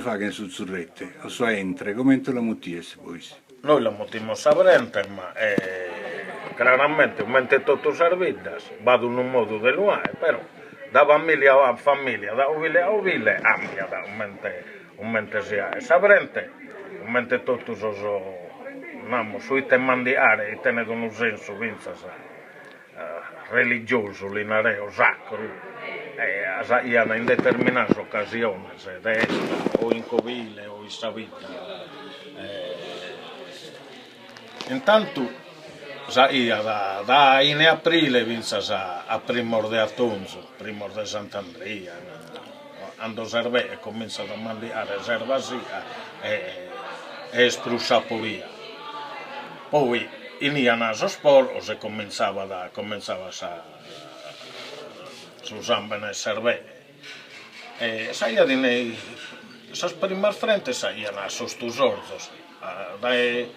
Faghen su zurrette o sa 'entre, comente la mutides bois? Nois la mutimus sa brente, ma craramente, comente totu sas biddas, b'at unu modu de lu 'aer, però da familia a familia, da ovile a ovile, cambiat comente comente si 'aet. Sa brente, comente totu sos, namus, su ite mandiare chi tenet unu sensu fintzas religiosu, li nareo, sacru, e s'aian in determinadas ocasiones de 'esta o in covile o in sa bidda. Intantu s'aiat dae 'ine aprile fintzas a primos de atonzu, primos de Sant'Andria, cando s'erveche comintzat a mandiare s'erva sica e est prus saporia. Poi 'enian sos porcos e cominzabat cominzabat sa su sambene 'e s'erveche e s'aiat in sas primas frentes s'aian a sos tusorzos dae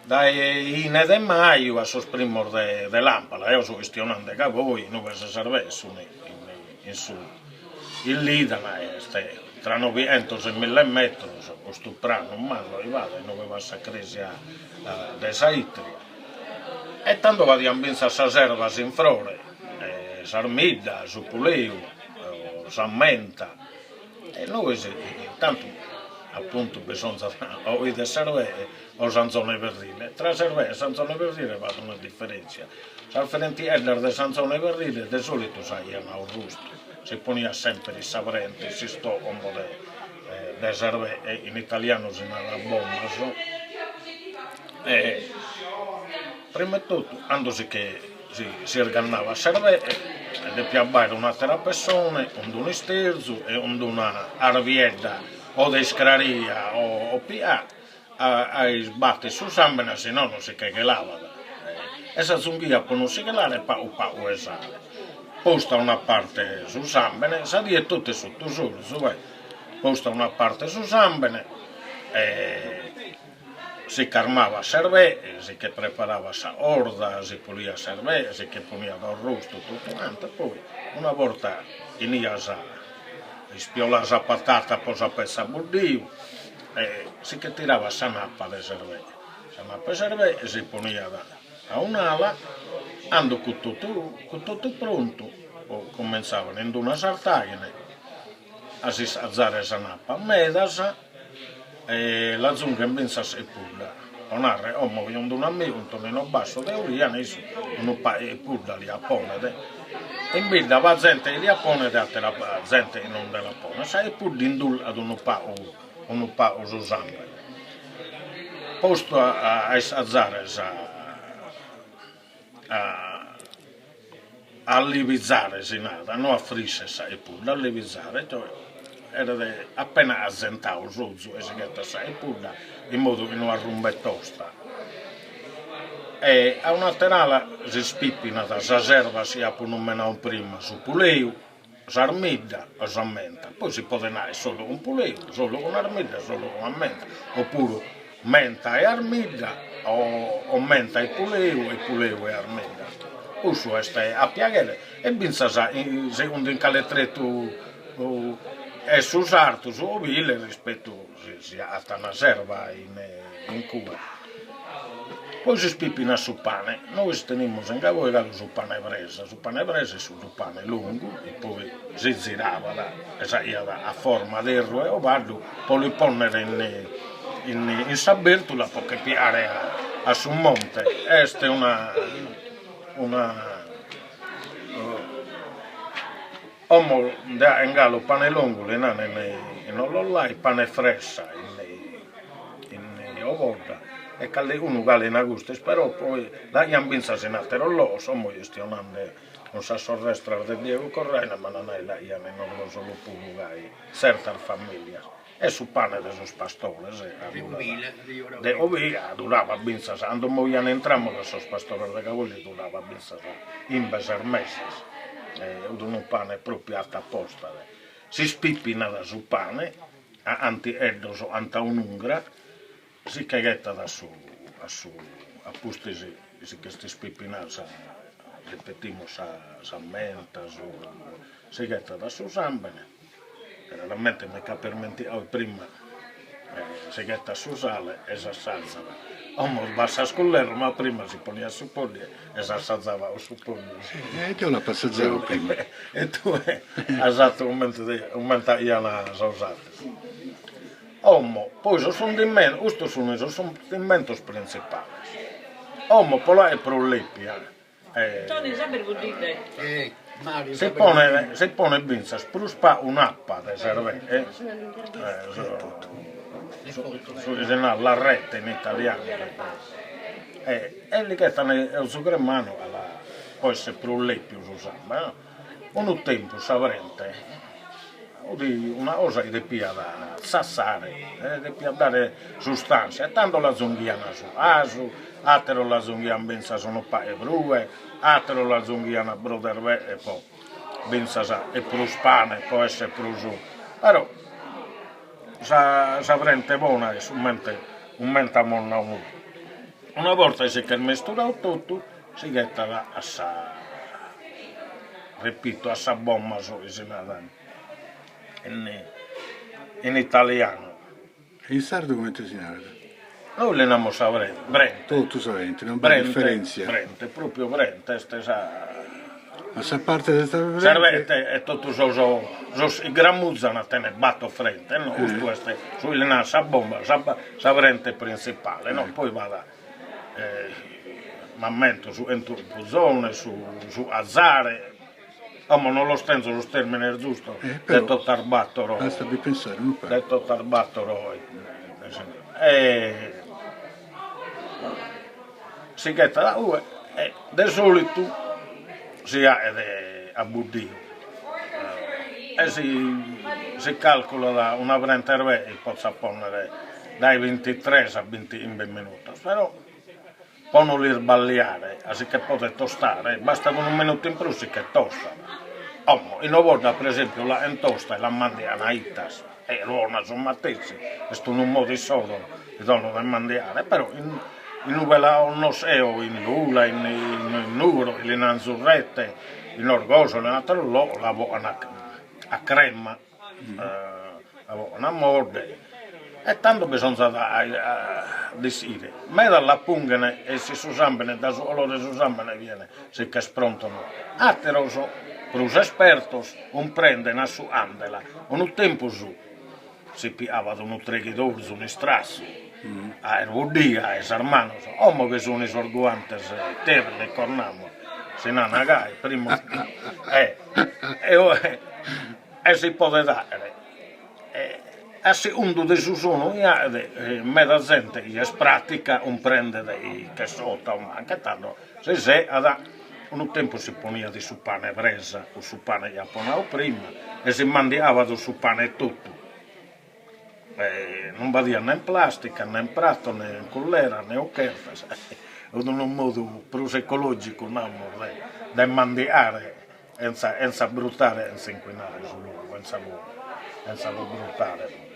dae 'ine de maju a sos primos de de lampala, eo so chistionande ca poi inube sas erveches sun in su in Lidana est tra novighentos e mille metros custu pranu mannu chi b'at inube b'at sa cresia de sa Itria e tando b'aian fintzas sas ervas in frore, s'armidda, su puleu, sa menta e nois intantu appuntu bisonzat o 'ider s'erveche o s'anzone perrile, tra s'erveche e s'anzone perrile b'at una diferentzia, sas frentieddas de s'anzone perrile de solitu s'aian a orrustu, si poniat semper in sa brente, in s'istogomo de de s'erveche, in italianu si narat abomaso, e prima 'e totu cando si che si s'irgannabat s'erveche depiat b'aer un'atera pessone cun d'unu isterzu e cun d'una arbiedda o de iscraria o pià a isbater su sambene si no non si che ghelabat e s'azunghiat po non si ghelare pagu pagu 'e sale. Postu a una parte su sambene, sa die totu est su tusorzu e postu a una parte su sambene e si carmabat s'erveche, si che preparabat sa 'orda, si puliat s'erveche, si che poniat orrustu totu cantu e poi una borta 'eniat sa ispiolà sa patata po sa petza a buddiu e si che tirabat sa napa de s'erveche, sa napa 'e s'erveche si poniat a un'ala, ando cun totu cun totu prontu cominzaban in d'una sartaghine a s'issazare sa napa, medas e l'azunghen finzas chibudda, po narrer, como chi cun d'unu amigu Antonino Bassu de Oliana issu unu pagu 'e chibudda lia ponet, in bidda b'at zente chi lia ponet e atera zente chi non nde la ponet, sa chibudda indulcat unu pagu unu pagu su sambene, postu a issazare sa a allibizare si narat, no a frisser sa chibudda, allibizare, cheret appena assentadu s'ozu e si ghettat sa chibudda in modu chi no arrumbet tosta e a un'ater'ala s'ispipinat sas ervas chi apo numenadu prima, su puleu s'armidda o sa menta, poi si podet aer solu cun puleu, solu cun armidda, solu cun menta, opuru menta e armidda o menta e puleu e puleu e armidda, cussu est a piaghere e fintzas segundu in cale tretu est su sartu, su ovile rispetu si agatat s'erba in cue. Poi s'ispipinat su pane, nois tenimus in Gavoi galu su pane presa, su pane presa est cuddu pane longu chi poi si zirabat e s'aiat a forma de erru 'e obaddu po li ponnere in in sa bertula po che piare a su monte, est una una Como nde aen galu pane longu li nan in Ollollai, pane fressa in Ovodda e calicunu galu in Agustis, però poi l'aian fintzas in ateros logos, como chistionande cun sas sorrestras de Diegu Corraine m'an nau l'aian in Orgosolo puru gai tzertas familias. Est su pane de sos pastores, de ovile, durabat fintzas, cando moian in tràmula sos pastores de Gavoi li durabat fintzas chimbe ses meses, fut unu pane propriu atu aposta. S'ispipinat su pane a antigheddos anta un'ungra, si che ghettat a su a su a pustis si ch'est ispipinadu sa repetimus sa sa menta su si ghettat a su sambene. Raramente mi ch'apo ismentigadu prima si ghettat su sale e s'assazat. Como b'at sas culleras ma prima si poniat su poddighe e s'assazabat cun su poddighe. E deo l'apo assazadu prima. E tue as 'atu comente comente 'aian sos ateros. Como poi sos cundimentos, custos sun sos cundimentos printzipales. Como po la 'aer prus lepia Si ponet si ponet fintzas prus pagu un'apa de s'erbeghe, su chi si narat la rete in italianu, e li ghetan ozu cremanu a la po esser prus lepiu su sambene no. Unu tempus sa brente fut una cosa chi depiat tzatzare, depiat dare sustanzia e tando l'azunghian su 'asu, ateros l'azunghian finzas unu pagu 'e prue, ateros l'azunghian brodu 'e erbeghe po finzas e prus pane po esser prus, però sa sa brente bona est comente comente amus nau nois. Una borta chi si ch'est mesturadu totu si ghettat a sa, repito, a sa bomma su chi si narat in in italianu. E in sardu comente si narat? Nois li namus sa brente. Totu sa brente, non b'at diferentzia. Brente, propriu brente, est sa. Ma sa parte de sa brente. Sa brente e totu sos sos chi gramuzan tenet bator frentes, no, custu est su chi li naran sa bomba, sa brente printzipale, no, poi b'at m'ammento su 'entu 'e puzone, su su azare, como non los tenzo sos termines giustos de totas bator, Basta bi pensare unu pagu. de totas bator e si ghettat a ue e de solitu si 'aet a buddiu e si si calculat una brente 'e erbeghe potzat ponnere dae bintitres a bintichimbe minutos, però po no l'isballiare a si che podet tostare, bastat unu minutu in prus si che tostat. Como, in Ovodda pro esempiu la 'aen tosta e la mandian a 'itas, est bona su matessi, est unu modu issoro de mandiare, però in in ue la connosco eo, in Lula, in in Nugoro, li nan zurrete, in Orgosolo, in ateros logos la 'ogan a crema la 'ogan a modde e tando bisonzat a l'ischire, medas la punghen e si su sambene dae su colore 'e su sambene bien si ch'est pronta o no, ateros prus espertos cumprenden a su andela, unu tempus si piabat unu treghidorzu, un'istrassu a 'aer buddia 'e sas manos, como bi sun sos guantes termicos namus, si nan gai, primu e e si podet 'aere e a segundu de su sonu chi 'aet meda zente chi est pratica cumprendet ch'est cotta o manca e tando si segat, unu tempus si poniat in su pane presa cun su pane chi apo nadu prima e si mandiabat su pane etotu e non b'aiat nen plastica nen pratos nen culleras nen uchertas fit unu modu prus ecologicu namus de de mandiare 'entza 'entza brutare 'entza incuinare su logu 'entza lu 'entza lu brutare.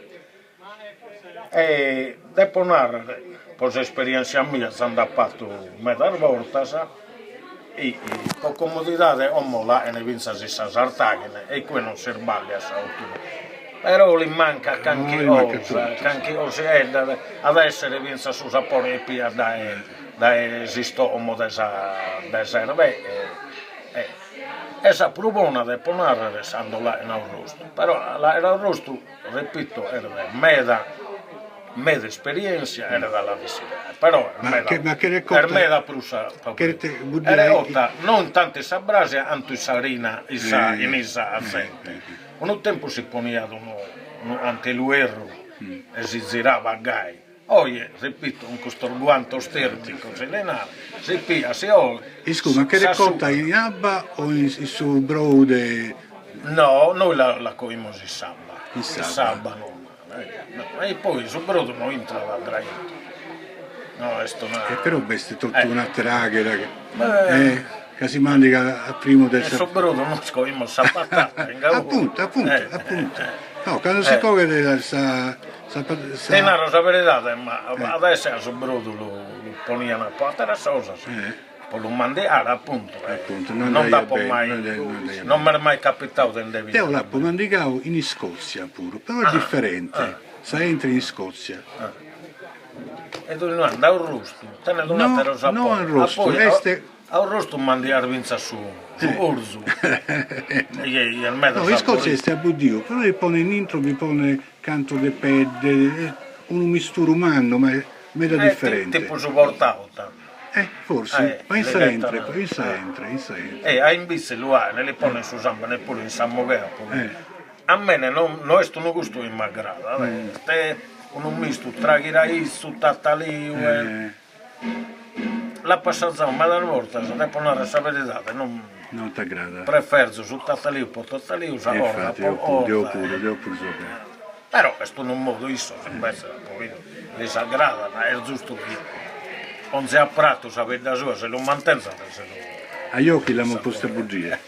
E depo narrer, po s'esperientzia mia za nd'apo 'atu medas bortas, chi po comodidade como la 'aen fintzas in sa sartàghine e cue non s'isballiat sa cottura, però li mancat canchi cosa, canchi cosiedda, at a essere fintzas su sapore chi piat dae dae s'istomo de sa de s'erbeghe E sa prus bona depo narrer est cando la 'aen a arrostu, però a la 'aer a arrostu repito est meda meda esperientzia e da la desiderare, però est meda est meda prus sa est cotta non tantu in sa brasia cantu in s'arina in sa in sa zente, unu tempus si poniat unu unu antiluerru e si zirabat gai Oje, repito, cun custos guantos termicos si li narat, si piat, si 'olet. Iscusa, ma cheret cotta in abba o in su brou de. No, nois la coimus in s'abba, in s'abba normale, no, e poi su brodu no intrat a draintro, no est una. E però b'est totu un'atera àghera ca si mandigat a primu de sa. In su brodu nois coimus sa patata in Appuntu, appuntu, appuntu, no, cando si coghet sa Ti naro sa veridade, ma at a esser ca su brodu lu ponian po ateras cosas. Po lu mandiare, appuntu. Appuntu, no Non andaiat nd'apo bene, mai, no andaiat no andaiat non bene. m'est mai capitau de nde Deo bìdere. l'apo mandigau in Iscòtzia puru, però est diferente, sa 'entre in Iscòtzia. E tue no andat arrustu, tenet No, un'àteru no sapore. arrustu, A poi est arrustu mandias fintzas su su orzu, e est meda No, in Iscòtzia saporidu. est a buddiu, però li ponen intro bi ponen cantu de pedde, unu misturu mannu, ma est meda diferente. Tipu su portau tando. Eh, forsi, ma in sa 'entre, in sa 'entre, in sa 'entre. E a imbitze lu 'aen, li ponen su sambene puru in sa mughea puru. A mene no no est unu gustu chi m'agradat, est unu mistu tra ghiraitzu, tataliu e L'apo assazadu medas bortas, depo narrer sa veridade, non Non t'agradat. Preferzo su tataliu po tataliu, sa orda Infati, po deo puru, deo orda. puru, deo puru so gai. Però est unu modu, issos imbetzes apo bidu lis agradat, est giustu chi onzi pratu sa bidda sua si lu mantenzat e si lu Ajò chi l'amus postu a buddire.